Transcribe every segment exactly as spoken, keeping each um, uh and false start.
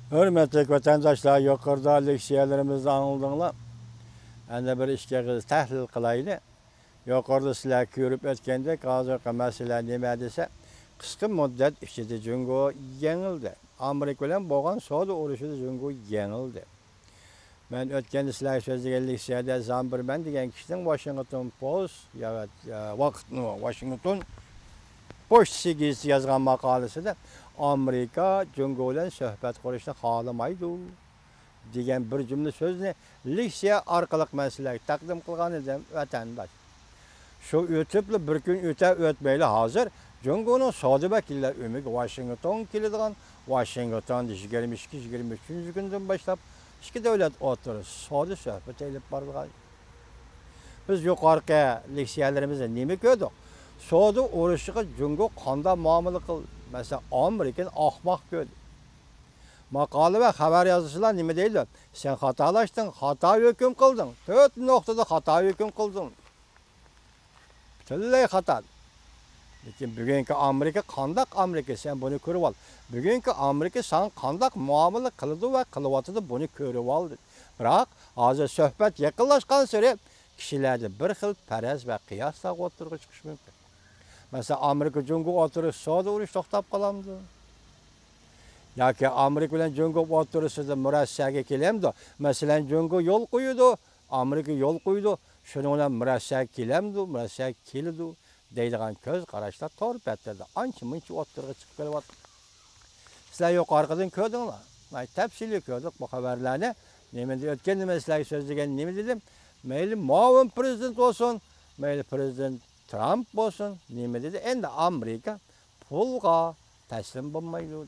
ھۆرمەتلىك ۋەتەنداشلار، يۇقىرىدا لېكسىيەلىرىمىزنى ئاڭلىدىڭلار. ئەمدى بىر ئىككى ئېغىز تەھلىل قىلايلى. يۇقىرىدا سىلەر كۆرۈپ ئۆتكەندەك، ھازىرقى مەسىلە نېمە دېسە، قىسقا مۇددەت ئىچىدە جۇڭگو يېڭىلدى. ئامېرىكا بىلەن بولغان سودا ئۇرۇشىدا جۇڭگو يېڭىلدى. مەن ئۆتكەندە سىلەرگە سۆزلىگەن لېكسىيەدە زامبېرمەن دېگەن كىشىنىڭ ۋاشىنگتون پوست، يا، يا، ۋاقىتنى، ۋاشىنگتون پوچتىسى گېزىتى يازغان ماقالىسىدە ئامېرىكا جۇڭگو بىلەن سۆھبەت قۇرۇشنى خالىمايدۇ دېگەن بىر جۈملە سۆزنى لېكسىيە ئارقىلىق مەن سىلەرگە تەقدىم قىلغان ئىدىم، ۋەتەنداش. شۇ ئۆتۈپلا بىر كۈن ئۆتە ئۆتمەيلا ھازىر جۇڭگونىڭ سودا ۋەكىللەر ئۆمىكى ۋاشىنگتونغا كېلىدىغان، ۋاشىنگتوندا يىگىرمە ئىككى، يىگىرمە ئۈچىنچى كۈندىن باشلاپ ئىككى دۆلەت ئوتتۇرىسىدا سودا سۆھبىتى ئېلىپ بارىدىغان. بىز يۇقىرىقى لېكسىيەلىرىمىزدە نېمە كۆردۇق؟ سودا ئۇرۇشىغا جۇڭگو قانداق مۇئامىلە قىلدى؟ مەسىلەن، ئامېرىكىنى ئاخماق كۆردى. ماقالە ۋە خەۋەر يازغۇچىلار نېمە دەيدۇ؟ سەن خاتالاشتىڭ، خاتا ھۆكۈم قىلدىڭ، تۆت نۇقتىدا خاتا ھۆكۈم قىلدىڭ. پۈتۈنلەي خاتا. لېكىن بۈگۈنكى ئامېرىكا قانداق ئامېرىكا، سەن بۇنى كۆرۈۋال. بۈگۈنكى ئامېرىكا ساڭا قانداق مۇئامىلە قىلىدۇ ۋە قىلىۋاتىدۇ، بۇنى كۆرۈۋال. بىراق، ھازىر سۆھبەت يېقىنلاشقانسېرى كىشىلەردە بىر خىل پەرەز ۋە قىياسلار ئوتتۇرىغا چىقىشى مۇمكىن. مەسىلەن، ئامېرىكا جۇڭگو ئوتتۇرىسىدا سودا ئۇرۇشى توختاپ قالامدۇ؟ ياكى ئامېرىكا بىلەن جۇڭگو ئوتتۇرىسىدا مۇرەسسەگە كېلەمدۇ؟ مەسىلەن، جۇڭگو يول قويىدۇ، ئامېرىكا يول قويىدۇ، شۇنىڭ بىلەن مۇرەسسەگە كېلەمدۇ، مۇرەسسەگە كېلىدۇ دەيدىغان كۆز قاراشلار تور بەتلىرىدە ئانچە-مۇنچە ئوتتۇرىغا چىقىپ كېلىۋاتىدۇ. سىلەر يۇقىرىقىدىن كۆردۈڭلار. ناھايىتى تەپسىلىي كۆردۇق بۇ خەۋەرلەرنى. نېمە دېدى؟ ئۆتكەندە مەن سىلەرگە سۆزلىگەن نېمە دېدىم؟ مەيلى مۇئاۋىن پىرېزىدېنت بولسۇن، مەيلى پىرېزىدېنت ترامپ بولسۇن، نېمە دېدى؟ ئەمدى ئامېرىكا پۇلغا تەسلىم بولمايدۇ.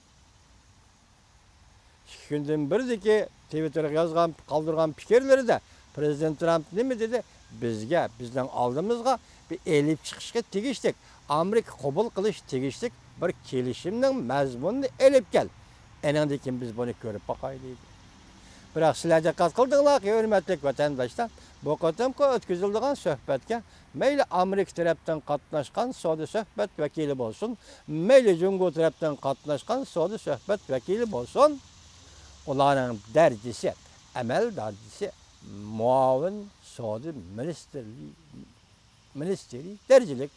ئىككى كۈندىن بىرىدىكى تىۋىتتېرغا يازغان، قالدۇرغان پىكىرلىرىدە پىرېزىدېنت ترامپ نېمە دېدى؟ بىزگە، بىزنىڭ ئالدىمىزغا بىر ئېلىپ چىقىشقا تېگىشلىك، ئامېرىكا قوبۇل قىلىشقا تېگىشلىك بىر كېلىشىمنىڭ مەزمۇنىنى ئېلىپ كەل. ئېنىڭدىن كېيىن بىز بۇنى كۆرۈپ باقايلى، دېدى. بىراق سىلەر دىققەت قىلدىڭلاركى، ھۆرمەتلىك ۋەتەنداشلار، بۇ قېتىمقى ئۆتكۈزۈلىدىغان سۆھبەتكە مەيلى ئامېرىكا تەرەپتىن قاتناشقان سودا سۆھبەت ۋەكىلى بولسۇن، مەيلى جۇڭگو تەرەپتىن قاتناشقان سودا سۆھبەت ۋەكىلى بولسۇن، ئۇلارنىڭ دەرىجىسى، ئەمەل دەرىجىسى مۇئاۋىن سودا مىنىستىرى، مىنىستىرى دەرىجىلىك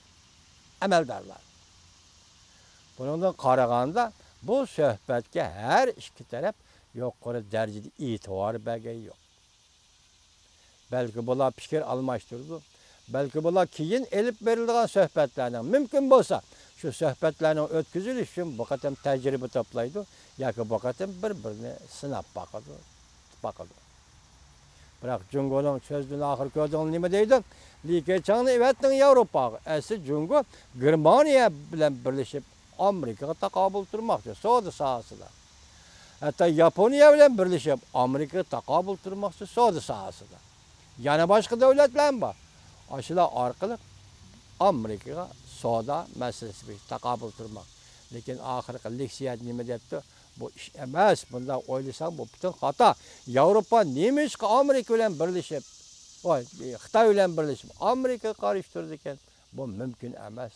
ئەمەلدارلار. بۇنىڭدىن قارىغاندا، بۇ سۆھبەتكە ھەر ئىككى تەرەپ يۇقىرى دەرىجىدە ئېتىبار بەرگەن يوق. بەلكى بۇلار پىكىر ئالماشتۇرىدۇ. بەلكى بۇلار كېيىن ئېلىپ بېرىلىدىغان سۆھبەتلەرنىڭ، مۇمكىن بولسا، شۇ سۆھبەتلەرنىڭ ئۆتكۈزۈلۈشى ئۈچۈن بۇ قېتىم تەجرىبە توپلايدۇ ياكى بۇ قېتىم بىر-بىرىنى سىناپ باقىدۇ، باقىدۇ. بىراق جۇڭگونىڭ سۆزىدىن ئاخىر كۆردۈڭلار نېمە دەيدۇ؟ لى كېچاڭنى ئەۋەتتىڭ ياۋروپاغا. ئەسلى جۇڭگو گېرمانىيە بىلەن بىرلىشىپ ئامېرىكىغا تاقابىل تۇرماقچى سودا ساھەسىدە. ھەتتا ياپونىيە بىلەن بىرلىشىپ ئامېرىكىغا تاقابىل تۇرماقچى سودا ساھەسىدە. يەنە باشقا دۆلەتلەرمۇ بار. ئاشۇلار ئارقىلىق ئامېرىكىغا سودا مەسىلىسى بويىچە تاقابىل تۇرماق. لېكىن ئاخىرقى لېكسىيەدە نېمە دەپتۇ؟ بۇ ئىش ئەمەس، بۇنداق ئويلىساڭ بۇ پۈتۈن خاتا. ياۋروپا نېمىشقا ئامېرىكا بىلەن بىرلىشىپ، ۋاي، خىتاي بىلەن بىرلىشىپ ئامېرىكىغا قارشى تۇرىدىكەن؟ بۇ مۇمكىن ئەمەس.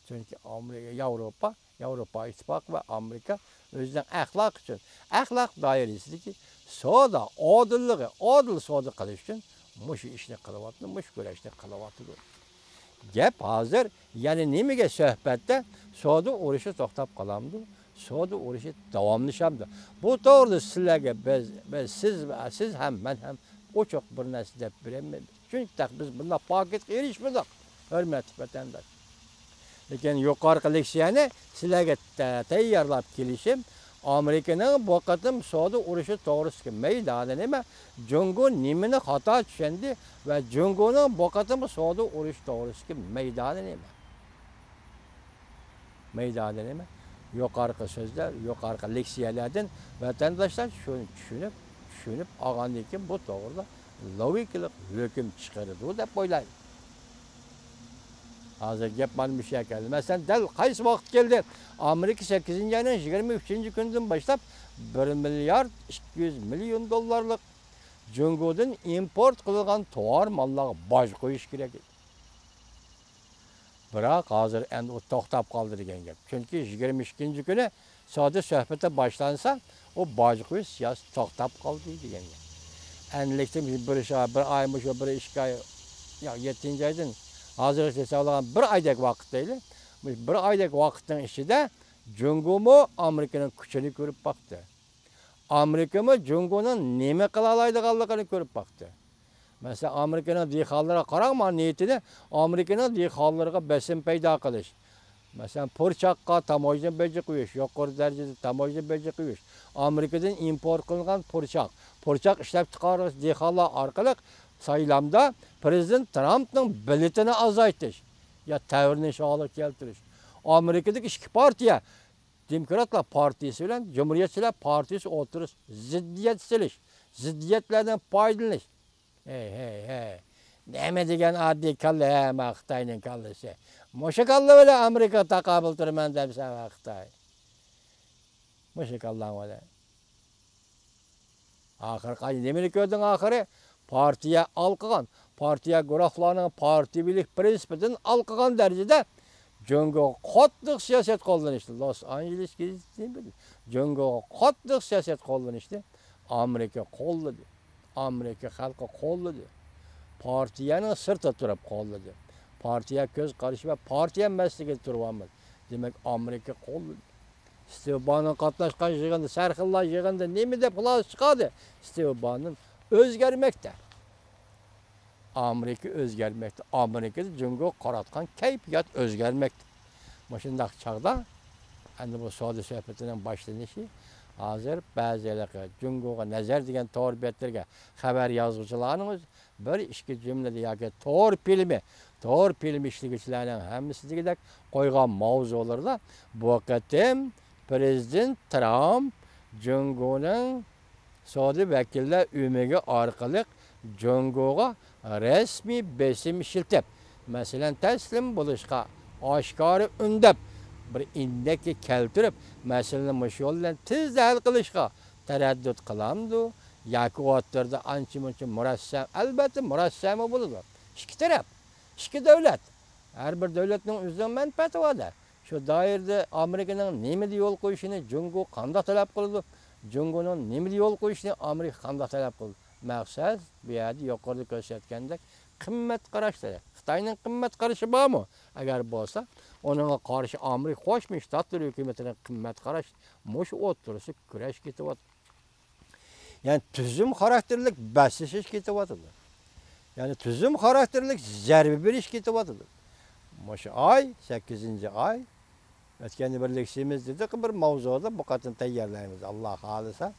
چۈنكى ئامېرىكا، ياۋروپا، ياۋروپا ئىتتىپاقى ۋە ئامېرىكا ئۆزىنىڭ ئەخلاقى ئۈچۈن، ئەخلاق دائىرىسىدىكى سودا ئادىللىقى، ئادىل سودا قىلىش ئۈچۈن مۇشۇ ئىشنى قىلىۋاتىدۇ، مۇشۇ كۈرەشنى قىلىۋاتىدۇ. گەپ ھازىر يەنە نېمىگە سۆھبەتتە؟ سودا ئۇرۇشى توختاپ قالامدۇ؟ سودا ئۇرۇشى داۋاملىشامدۇ؟ بۇ توغرىدا سىلەرگە بىز، بىز، سىز، سىز ھەم مەن ھەم ئوچۇق بىر نەرسە دەپ بېرەلمەيمىز. چۈنكى تېخى بىز بۇنداق پاكىتقا ئېرىشمىدۇق، ھۆرمەتلىك ۋەتەنداش. لېكىن يۇقىرىقى لېكسىيەنى سىلەرگە تە-، تەييارلاپ كېلىشىم، ئامېرىكىنىڭ بۇ قېتىم سودا ئۇرۇشى توغرىسىدىكى مەيدانى نېمە؟ جۇڭگو نېمىنى خاتا چۈشەندى ۋە جۇڭگونىڭ بۇ قېتىمقى سودا ئۇرۇشى توغرىسىدىكى مەيدانى نېمە؟ مەيدانى نېمە؟ يۇقىرىقى سۆزلەر، يۇقىرىقى لېكسىيەلەردىن ۋەتەنداشلار چۈشىنىپ، چۈشىنىپ، چۈشىنىپ ئالغاندىن كېيىن بۇ توغرىدا لوگىكىلىق ھۆكۈم چىقىرىدۇ دەپ ئويلايمەن. ھازىر گەپ مانا مۇشۇ يەرگە كەلدى. مەسىلەن، دەل قايسى ۋاقىت كەلدى؟ ئامېرىكا سەككىزىنچى ئاينىڭ يىگىرمە ئۈچىنچى كۈنىدىن باشلاپ بىر مىليارد ئىككى يۈز مىليون دوللارلىق جۇڭگودىن ئىمپورت قىلىنغان تاۋار ماللارغا باج قويۇش كېرەك ئىدى. بىراق ھازىر ئەمدى ئۇ توختاپ قالدى دېگەن گەپ. چۈنكى يىگىرمە ئىككىنچى كۈنى سودا سۆھبىتى باشلانسا، ئۇ باج قويۇش سىياسىتى توختاپ قالدى دېگەن گەپ. ئەنلىكتىن بىر شا-، بىر ئاي، مۇشۇ بىر ئىككى ئاي، يا يەتتىنچى ئايدىن ھازىرغىچە ھېسابلىغان بىر ئايدەك ۋاقىت دەيلى. مۇشۇ بىر ئايدەك ۋاقىتنىڭ ئىچىدە جۇڭگومۇ ئامېرىكىنىڭ كۈچىنى كۆرۈپ باقتى. ئامېرىكىمۇ جۇڭگونىڭ نېمە قىلالايدىغانلىقىنى كۆرۈپ باقتى. مەسىلەن، ئامېرىكىنىڭ دېھقانلىرىغا قاراڭ، مانا نىيىتىنى، ئامېرىكىنىڭ دېھقانلىرىغا بېسىم پەيدا قىلىش. مەسىلەن، پۇرچاققا تاموژنا بېجى قويۇش، يۇقىرى دەرىجىدە تاموژنا بېجى قويۇش، ئامېرىكىدىن ئىمپورت قىلىنغان پۇرچاق، پۇرچاق ئىشلەپچىقارغۇچى دېھقانلار ئارقىلىق سايلامدا پىرېزىدېنت ترامپنىڭ بېلىتىنى ئازايتىش يا تەۋرىنىش ھالىغا كەلتۈرۈش. ئامېرىكىدىكى ئىككى پارتىيە، دېموكراتلار پارتىيىسى بىلەن جۇمھۇرىيەتچىلەر پارتىيىسى ئوتتۇرىسىدا زىددىيەت سېلىش، زىددىيەتلەردىن پايدىلىنىش. ھەي، ھەي، ھەي. نېمە دېگەن ئاددىي كاللا، ھە، مانا خىتاينىڭ كاللىسى. مۇشۇ كاللا بىلەن ئامېرىكىغا تاقابىل تۇرىمەن دەمسەن، ھە، خىتاي. مۇشۇ كاللاڭ بىلەن. ئاخىرى قايسى نېمىنى كۆردۈڭ ئاخىرى؟ پارتىيە ئالقىغان، پارتىيە گۇرۇھلارنىڭ پارتىيىۋىلىك پىرىنسىپىدىن ئالقىغان دەرىجىدە جۇڭگوغا قاتتىق سىياسەت قوللىنىشتى. لوس ئانژېلېس گېزىتى جۇڭگوغا قاتتىق سىياسەت قوللىنىشتى. ئامېرىكا قوللىدى. ئامېرىكا خەلقى قوللىدى. پارتىيەنىڭ سىرتىدا تۇرۇپ قوللىدى. پارتىيە كۆز قارىشى ۋە پارتىيە مەسلىكىدە تۇرۇۋالمىدى. دېمەك، ئامېرىكا قوللىدى. ستىۋ بانون قاتناشقان يىغىندا، سەرخىللار يىغىنىدا نېمە دەپ خۇلاسە چىقاردى؟ ستىۋ بانون ئۆزگەرمەكتە. ئامېرىكا ئۆزگەرمەكتە. ئامېرىكىدا جۇڭگو قاراتقان كەيپىيات ئۆزگەرمەكتە. مۇشۇنداق چاغدا ئەمدى بۇ سودا سۆھبىتىنىڭ باشلىنىشى ھازىر بەزى ھېلىقى جۇڭگوغا نەزەر دېگەن تور بەتلىرىگە خەۋەر يازغۇچىلارنىڭ ئۆزى بىر ئىككى جۈملىدە ياكى تور فىلىمى، تور فىلىم ئىشلىگۈچىلەرنىڭ ھەممىسى دېگۈدەك قويغان ماۋزۇلىرىدا بۇ قېتىم پىرېزىدېنت ترامپ جۇڭگونىڭ سودا ۋەكىللەر ئۆمىكى ئارقىلىق جۇڭگوغا رەسمىي بېسىم ئىشلىتىپ، مەسىلەن، تەسلىم بولۇشقا ئاشكارا ئۈندەپ، بىر ئىندەككە كەلتۈرۈپ، مەسىلىنى مۇشۇ يول بىلەن تېزلا ھەل قىلىشقا تەرەددۇت قىلامدۇ ياكى ئوتتۇرىدا ئانچە-مۇنچە مۇرەسسە؟ ئەلۋەتتە، مۇرەسسەمۇ بولىدۇ. ئىككى تەرەپ، ئىككى دۆلەت. ھەر بىر دۆلەتنىڭ ئۆزىنىڭ مەنپەئەتى بار-دە. شۇ دائىرىدە ئامېرىكىنىڭ نېمىدە يول قويۇشىنى جۇڭگو قانداق تەلەپ قىلىدۇ؟ جۇڭگونىڭ نېمىدە يول قويۇشىنى ئامېرىكا قانداق تەلەپ قىلىدۇ؟ مەقسەت بۇ يەردە يۇقىرىدا كۆرسەتكەندەك قىممەت قاراشلىرى. خىتاينىڭ قىممەت قارىشى بارمۇ؟ ئەگەر بولسا، ئۇنىڭغا قارشى ئامېرىكا قوشما شتاتلىرى ھۆكۈمىتىنىڭ قىممەت قاراشى مۇشۇ ئوتتۇرىسىدا كۈرەش كېتىۋاتىدۇ. يەنى تۈزۈم خاراكتېرلىك بەسلىشىش كېتىۋاتىدۇ. يەنى تۈزۈم خاراكتېرلىك زەربە بېرىش كېتىۋاتىدۇ. مۇشۇ ئاي، سەككىزىنچى ئاي، ئۆتكەندە بىرلىكسىمىز دېدۇق، بىر ماۋزۇدا بۇ قېتىم تەييارلايمىز، ئاللا خالىسا.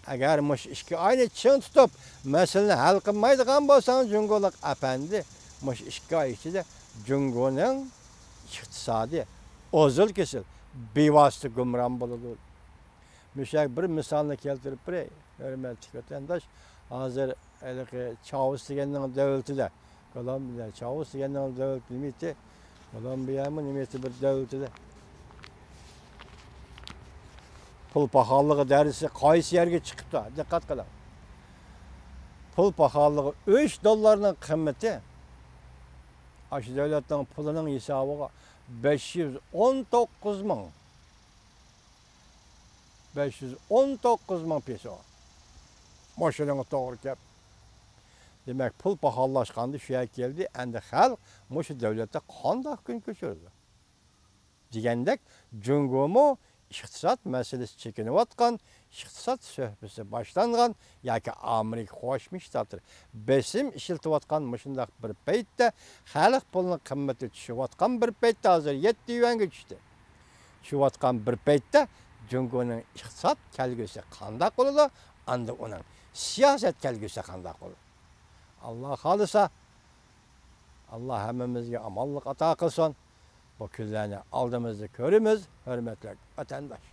ئەگەر مۇشۇ ئىككى ئاينى چىڭ تۇتۇپ، مەسىلىنى ھەل قىلمايدىغان بولساڭ، جۇڭگولۇق ئەپەندى، مۇشۇ ئىككى ئاي ئىچىدە جۇڭگونىڭ ئىقتىسادى ئۇزۇل-كېسىل، بىۋاسىتە گۇمران بولىدۇ. مۇشۇ يەرگە بىر مىسالنى كەلتۈرۈپ بېرەي، ھۆرمەتلىك ۋەتەنداش. ھازىر ھېلىقى چاۋۇس دېگەننىڭ دۆلىتىدە، كولومبىيە، چاۋۇس دېگەننىڭ دۆلىتى نېمە ئىدى؟ كولومبىيەمۇ نېمە ئىدى بىر دۆلىتىدە؟ پۇل پاخاللىقى دەرىجىسى قايسى يەرگە چىقىپتۇ؟ دىققەت قىلىڭ. پۇل پاخاللىقى ئۈچ دوللارنىڭ قىممىتى ئاشۇ دۆلەتنىڭ پۇلىنىڭ ھېسابىغا بەش يۈز ئون توققۇز مىڭ، بەش يۈز ئون توققۇز مىڭ پېسو. ماشىنىغا توغرا كەپ. دېمەك، پۇل پاخاللاشقاندا شۇ يەرگە كەلدى. ئەمدى خەلق مۇشۇ دۆلەتتە قانداق كۈن كۆچۈرىدۇ؟ دېگەندەك، جۇڭگومۇ ئىقتىساد مەسىلىسى چېكىنىۋاتقان، ئىقتىساد سۆھبىتى باشلانغان ياكى ئامېرىكا قوشما شتاتلىرى بېسىم ئىشلىتىۋاتقان مۇشۇنداق بىر پەيتتە، خەلق پۇلىنىڭ قىممىتى چۈشۈۋاتقان بىر پەيتتە، ھازىر يەتتە يۈەنگە چۈشتى. چۈشۈۋاتقان بىر پەيتتە جۇڭگونىڭ ئىقتىساد كەلگۈسى قانداق بولىدۇ؟ ئاندىن ئۇنىڭ سىياسەت كەلگۈسى قانداق بولىدۇ؟ ئاللا خالىسا، ئاللا ھەممىمىزگە ئامانلىق ئاتا قىلسۇن. بۇ كۈنلەرنى ئالدىمىزدا كۆرىمىز، ھۆرمەتلىك ۋەتەنداش.